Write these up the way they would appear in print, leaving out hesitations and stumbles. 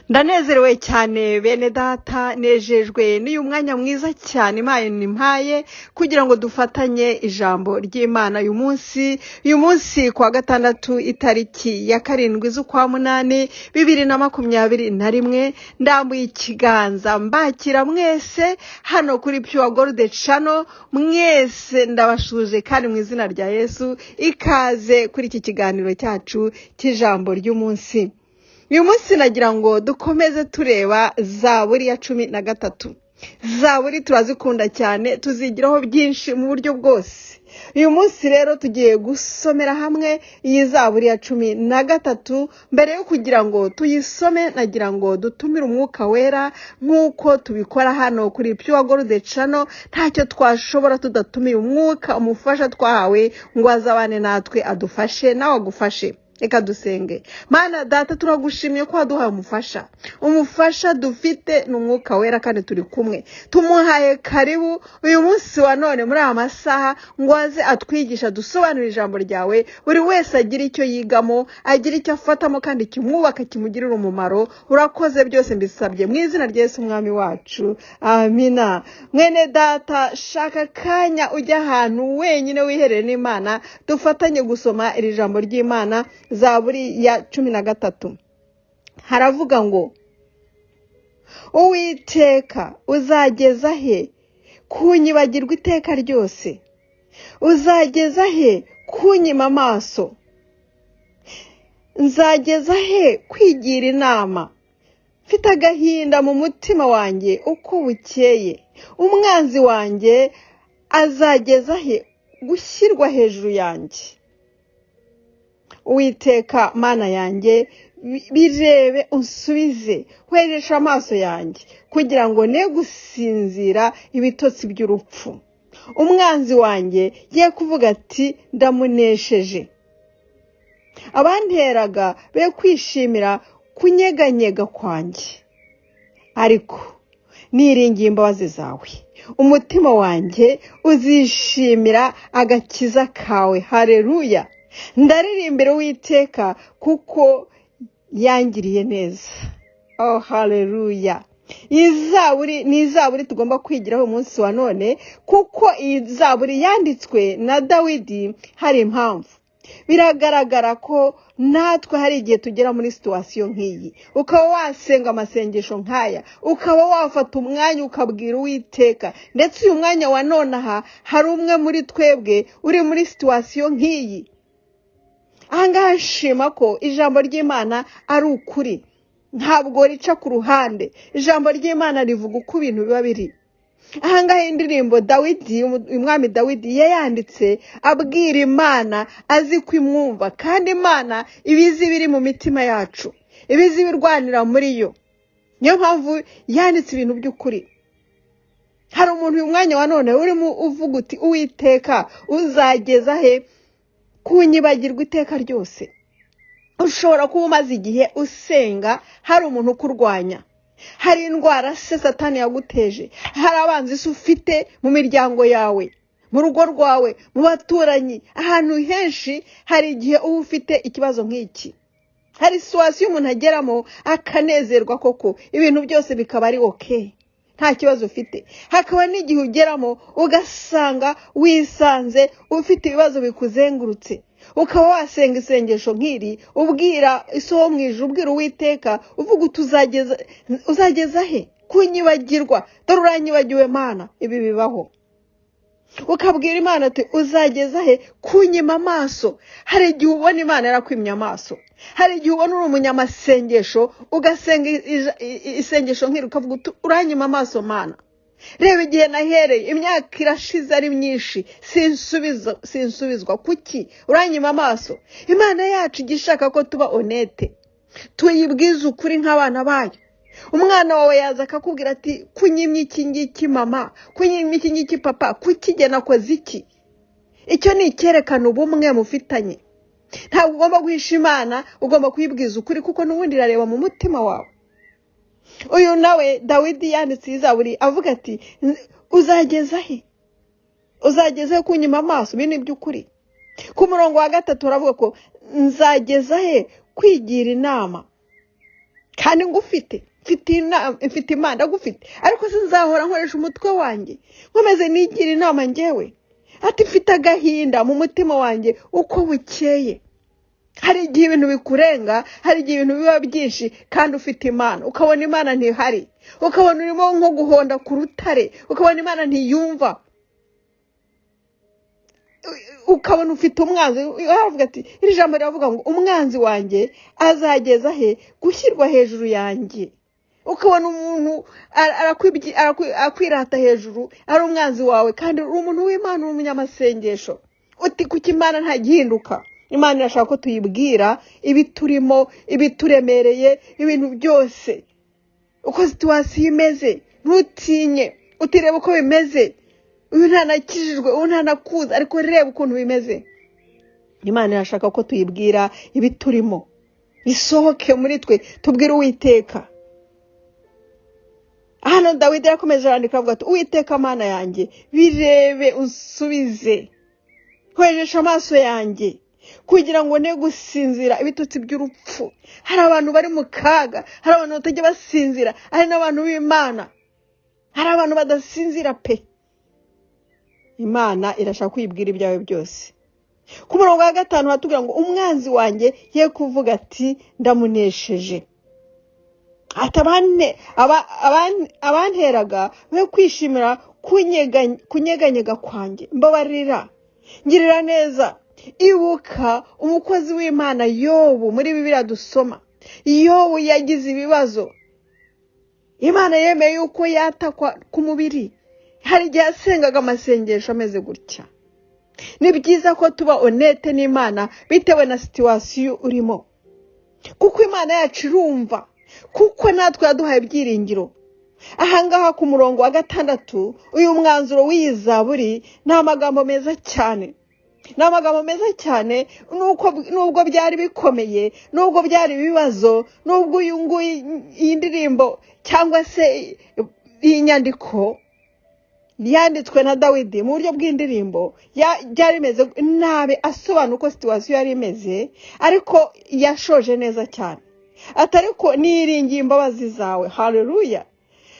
Ndanezerewe cyane bene data, nejejwe n'uyu mwanya mwiza cyane Imana impaye kugira ngo dufatanye ijambo ry'Imana uyu munsi. Uyu munsi ku wa gatandatu itariki ya 7 z'ukwa 8 2021, ndambuye ikiganza mbakira mwese hano kuri Pure Gold Channel, mwese ndabashuje kandi mu izina rya Yesu ikaze kuri iki kiganiro cyacu cy'ijambo ry'umunsi. Uyu munsi nagira ngo dukomeze tureba Zaburi ya 13. Zaburi turazikunda cyane, tuzigiraho byinshi mu buryo bwose. Uyu munsi rero tugiye gusomera hamwe iyi Zaburi ya 13. Mbere yo kugira ngo tuyisome, nagira ngo dutumire Umwuka Wera nk'uko tubikora hano kuri Pure Gold Channel. Ntacyo twashobora tudatumiye Umwuka, umufasha twahawe ngo azabane natwe, adufashe nawe agufashe. Reka dusenge. Mana data, turagushimiye ko waduhaye umufasha. Umufasha dufite ni Umwuka Wera kandi turi kumwe. Tumuhaye karibu uyu munsi wa none muri aya masaha ngo aze atwigisha, dusobanurire ijambo ryawe, buri wese agire icyo yigamo, agire icyo afatamo kandi kimwubaka, kimugirire umumaro. Urakoze, byose mbisabye mu izina rya Yesu Umwami wacu, amina. Mwene data, shaka akanya ujya ahantu wenyine wiherere n'Imana, dufatanye gusoma iri jambo ry'Imana. Zaburi ya 13 haravuga ngo: Uwiteka, uzageza he kunyibagirwa iteka ryose? Uzageza he kunyima amaso? Nzageza he kwigira inama mfite agahinda mu mutima wanjye uko bukeye? Umwanzi wanjye azageza he gushyirwa hejuru yanjye? Uwiteka Mana yanjye, birebe unsubize, wereshe amaso yanjye kugira ngo ne gusinzira ibitotsi by'urupfu. Umwanzi wanjye ye kuvuga ati: "Ndamunesheje." Abanteraga be kwishimira kunyeganyega kwanjye. Ariko niringiye imbabazi zawe, umutima wanjye uzishimira agakiza kawe. Hareruya! Ndaririmbira Uwiteka kuko yangiriye neza. Oh, haleluya! Iyi zaburi ni izaburi tugomba kwigiraho umunsi wa none, kuko iyi zaburi yanditswe na Dawidi hari impamvu. Biragaragara ko natwe hari igihe tugera muri situation nk'iyi, ukaba wasenga amasengesho nk'aya, ukaba wafata umwanya ukabwira Uwiteka. Ndetse uyu mwanya wa nonaha hari umwe muri twebwe uri muri situation nk'iyi. Ahangaha nshima ko ijambo ry'Imana ari ukuri, ntabwo rica ku ruhande. Ijambo ry'Imana rivuga uko ibintu biba biri. Ahangaha indirimbo Dawidi, umwami Dawidi, yayanditse abwira Imana, azi ko imwumva, kandi Imana ibizi biri mu mitima yacu, ibizi ibirwanira muri yo. Niyo mpamvu yanditse ibintu by'ukuri. Hari umuntu uyu mwanya wa none urimo uvuga uti: "Uwiteka, uzageza he kunyibagirwa iteka ryose?" Ushobora kuba umaze igihe usenga, hari umuntu ukurwanya, hari indwara se Satani yaguteje, hari abanzi se ufite mu miryango yawe, mu rugo rwawe, mu baturanyi, ahantu henshi. Hari igihe uba ufite ikibazo nk'iki. Hari situation umuntu ageramo akanezerwa koko, ibintu byose bikaba ari okay, nta kibazo ufite. Hakaba n'igihe ugeramo ugasanga wisanze ufite ibibazo bikuzengurutse, ukaba wasenga isengesho nk'iri ubwira isi wo mu ijuru, ubwira Uwiteka uvuga uti: "Uzageza he kunyibagirwa? Dore uranyibagiwe, Mana." Ibi bibaho. Ukabwira Imana ati: "Uzageza he kunyima amaso?" Hari igihe ubona Imana yarakwimye amaso. Hari igihe ubona uri umunyamasengesho, ugasenga isengesho nk'iri, ukavuga uti: "Uranyima amaso, Mana. Reba igihe nahereye, imyaka irashize ari myinshi, sinsubizwa. Kuki uranyima amaso?" Imana yacu ijya ishaka ko tuba honnête, tuyibwize ukuri nk'abana bayo. Umwana wawe yaza akakubwira ati: "Kunyimye iki ngiki, mama? Kunyimye iki ngiki, papa? Kuki? Jye nakoze iki?" Icyo ni icyerekana ubumwe mufitanye. Ntabwo ugomba guhisha Imana, ugomba kuyibwiza ukuri, kuko n'ubundi irareba mu mutima wawe. Uyu nawe Dawidi yanditse iyi zaburi avuga ati: "Uzageza he? Uzageza he kunyima amaso?" Ibi ni iby'ukuri. Ku murongo wa 3 baravuga ko: "Nzageza he kwigira inama?" Kandi ngufite, mfite Imana, ndagufite, ariko sinzahora nkoresha umutwe wanjye nkomeze nigira inama ngewe. Ati mfite agahinda mu mutima wanjye uko bukeye. Hari igihe ibintu bikurenga, hari igihe ibintu biba byinshi kandi ufite Imana, ukabona Imana ntihari, ukabona urimo nko guhonda ku rutare, ukabona Imana ntiyumva, ukabona ufite umwanzi. Aravuga ati, iri jambo riravuga ngo umwanzi wanjye azageza he gushyirwa hejuru yanjye. Ukabona umuntu akwirata hejuru, ari umwanzi wawe, kandi uri umuntu w'Imana, uri umunyamasengesho. Uti kuki Imana ntagihinduka? Imana irashaka ko tuyibwira ibiturimo, ibituremereye, ibintu byose uko situwasiyo imeze. Ntutinye, utireba uko bimeze, uyu ntanakijijwe, uyu ntanakuze, ariko reba ukuntu bimeze. Imana irashaka ko tuyibwira ibiturimo, bisohoke muri twe, tubwire Uwiteka. Hano Dawidi yakomeje arandika avuga ati Uwiteka Mana yanjye, birebe unsubize, hwejesha amaso yanjye kugira ngo ne gusinzira ibitotsi by'urupfu. Hari abantu bari mu kaga, hari abantu batajya basinzira, hari n'abantu b'Imana, hari abantu badasinzira pe. Imana irashaka kwibwira ibyawe byose. Ku murongo wa 5 hatubwira ngo umwanzi wanjye ye kuvuga ati ndamunesheje. Ati abanteraga be kwishimira kunyeganyega kwanjye, mbabarira, ngirira neza. Ibuka umukozi w'Imana Yobu, muri Bibiliya dusoma Yobu yagize ibibazo, Imana yemeye yuko yatakwa ku mubiri. Hari igihe yasengaga amasengesho ameze gutya. Ni byiza ko tuba honete n'Imana bitewe na situwasiyo urimo, kuko Imana yacu irumva, kuko natwe yaduhaye ibyiringiro. Ahangaha ku murongo wa 6, uyu mwanzuro w'iyi zaburi ni amagambo meza cyane. Ni amagambo meza cyane, nubwo byari bikomeye, nubwo byari ibibazo, nubwo uyu nguyu iyi ndirimbo cyangwa se iyi nyandiko yanditswe na Dawidi mu buryo bw'indirimbo byari bimeze nabi, asobanura uko situwasiyo yari imeze, ariko yashoje neza cyane. Atari ko niringiye imbabazi zawe. Haleluya.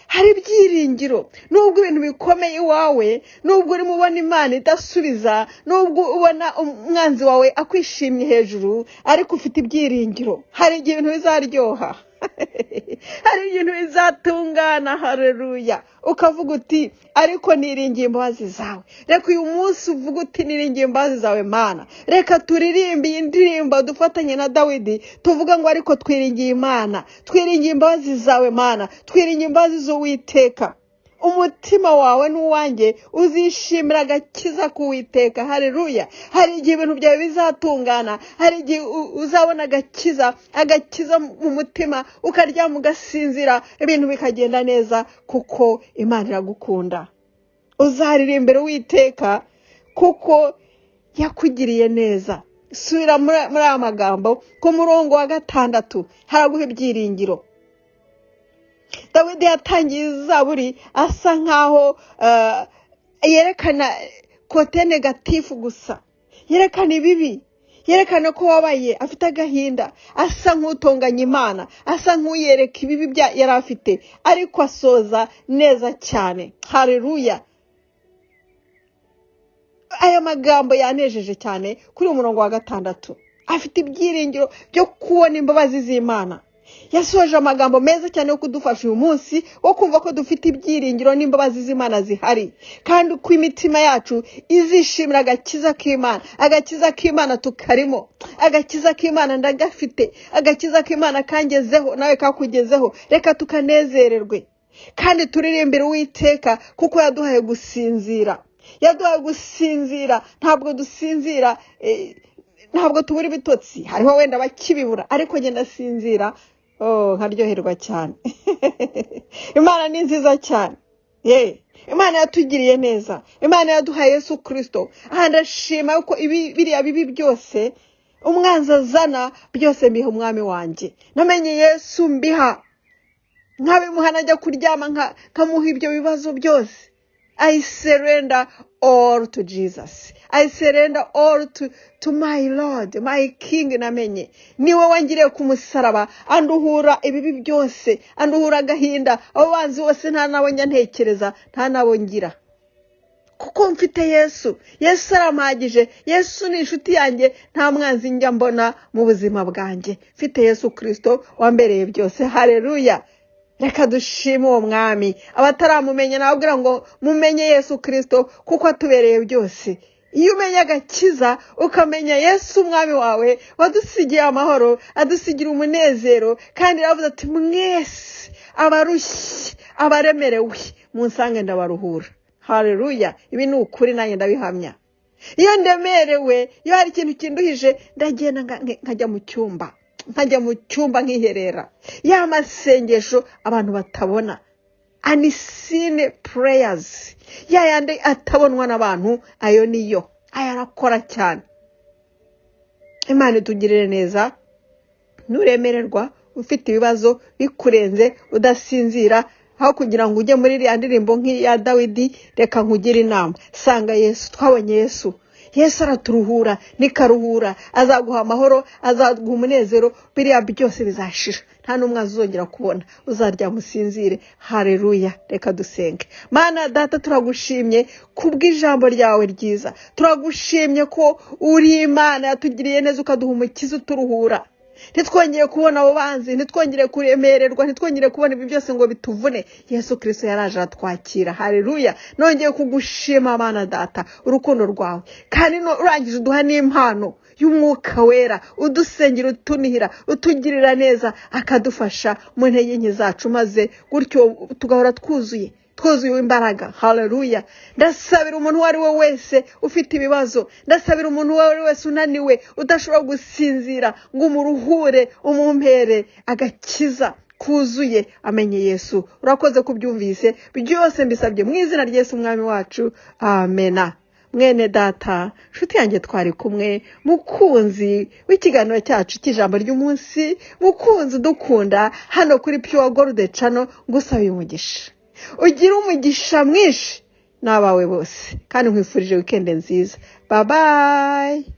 Hari ibyiringiro nubwo ibintu bikomeye iwawe, nubwo urimo ubona Imana idasubiza, nubwo ubona umwanzi wawe akwishimye hejuru, ariko ufite ibyiringiro. Hari igihe ibintu bizaryoha, hari ibintu bizatungana. Haleluya. Ukavuga uti ariko niringiye imbabazi zawe. Reka uyu munsi uvuge uti niringiye imbabazi zawe Mana. Reka turirimbe iyi ndirimbo dufatanye na Dawidi, tuvuga ngo ariko twiringiye Imana, twiringiye imbabazi zawe Mana, twiringiye imbabazi z'Uwiteka. Umutima wawe n'uwanjye uzishimira agakiza k'Uwiteka. Haleluya. Hari igihe ibintu byawe bizatungana, hari igihe uzabona agakiza, agakiza mu mutima, ukaryama ugasinzira, ibintu bikagenda neza, kuko Imana iragukunda. Uzaririmbira Uwiteka kuko yakugiriye neza. Subira muri aya magambo ku murongo wa 6, haraguha ibyiringiro. Dawidi yatangiye izaburi asa nkaho yerekana kote negatifu gusa, yerekana ibibi, yerekana ko wabaye afite agahinda, asa nk'utonganya Imana, asa nk'uyereka ibibi yari afite, ariko asoza neza cyane. Haleluya. Aya magambo yanejeje cyane kuri uyu murongo wa 6. Afite ibyiringiro byo kubona imbabazi z'Imana. Yasoje amagambo meza cyane yo kudufasha uyu munsi wo kumva ko dufite ibyiringiro n'imbabazi z'Imana zihari, kandi ko imitima yacu izishimira agakiza k'Imana. Agakiza k'Imana tukarimo, agakiza k'Imana ndagafite, agakiza k'Imana kangezeho nawe kakugezeho. Reka tukanezererwe kandi turirimbire Uwiteka kuko yaduhaye gusinzira. Yaduhaye gusinzira. Ntabwo dusinzira, ntabwo tubura ibitotsi, hariho wenda bakibibura, ariko njye ndasinzira, nkaryoherwa cyane. Imana ni nziza cyane. Imana yatugiriye neza, Imana yaduhaye Yesu Kristo. Aha ndashima ko biriya bibi byose umwanzi azana byose mbiha umwami wanjye. Namenye Yesu mbiha, nkabimuha najya kuryama nkamuha ibyo bibazo byose. I surrender all to Jesus. I surrender all to my Lord, my King namenye. Niwe wangiriye ku musaraba, anduhura ibibi byose, anduhura agahinda, abo banzi bose nta nabo njya ntekereza, nta nabo ngira. Kuko mfite Yesu, Yesu arampagije, Yesu ni inshuti yanjye, nta mwanzi njya mbona mu buzima bwanjye. Mfite Yesu Kristo wambereye byose. Haleluya. Reka dushime uwo mwami. Abataramumenya nababwira ngo mumenye Yesu Kristo kuko atubereye byose. Iyo umenya agakiza ukamenya Yesu umwami wawe wadusigiye amahoro, adusigira umunezero, kandi yaravuze ati mwese abarushye abaremerewe munsange ndabaruhura. Haleluya. Ibi ni ukuri, nanjye ndabihamya. Iyo ndemerewe, iyo hari ikintu kinduhije, ndagenda nkajya mu cyumba, nkajya mu cyumba nkiherera. Ya masengesho abantu batabona, unseen prayers, ya yandi atabonwa n'abantu, ayo niyo aya arakora cyane. Imana itugirire neza. Nuremererwa ufite ibibazo bikurenze udasinzira, aho kugira ngo ujye muri iriya ndirimbo nk'iya Dawidi, reka nkugire inama, sanga Yesu. Twabonye Yesu, Yesu araturuhura, nikaruhura, azaguha amahoro, azaguha umunezero, biriya byose bizashira, nta n'umwe azongera kubona, uzaryama usinzire. Haleluya. Reka dusenge. Mana Data, turagushimye kubw'ijambo ryawe ryiza, turagushimye ko uri Imana yatugiriye neza, ukaduha umukiza uturuhura. Ntitwongere kubona abo banzi, ntitwongere kuremererwa, ntitwongere kubona ibi byose ngo bituvune. Yesu Kristo yaraje aratwakira. Haleluya. Nongeye kugushima Mana Data, urukundo rwawe, kandi urangije uduha n'impano y'umwuka wera, udusengera, utunihira, utugirira neza, akadufasha mu ntege nke zacu, maze gutyo tugahora twuzuye, twuzuye imbaraga. Haleluya. Ndasabira umuntu uwo ari we wese ufite ibibazo, ndasabira umuntu uwo ari we wese unaniwe, udashobora gusinzira, ngo umuruhure, umumpere agakiza kuzuye, amenye Yesu. Urakoze kubyumvise byose, mbisabye mu izina rya Yesu umwami wacu, amena. Mwene data, nshuti yanjye twari kumwe, mukunzi w'ikiganiro cyacu cy'ijambo ry'umunsi, mukunzi udukunda hano kuri Pure Gold Channel, ngusabiye umugisha, ugire umugisha mwinshi n'abawe bose, kandi nkwifurije weekend nziza. Bye bye.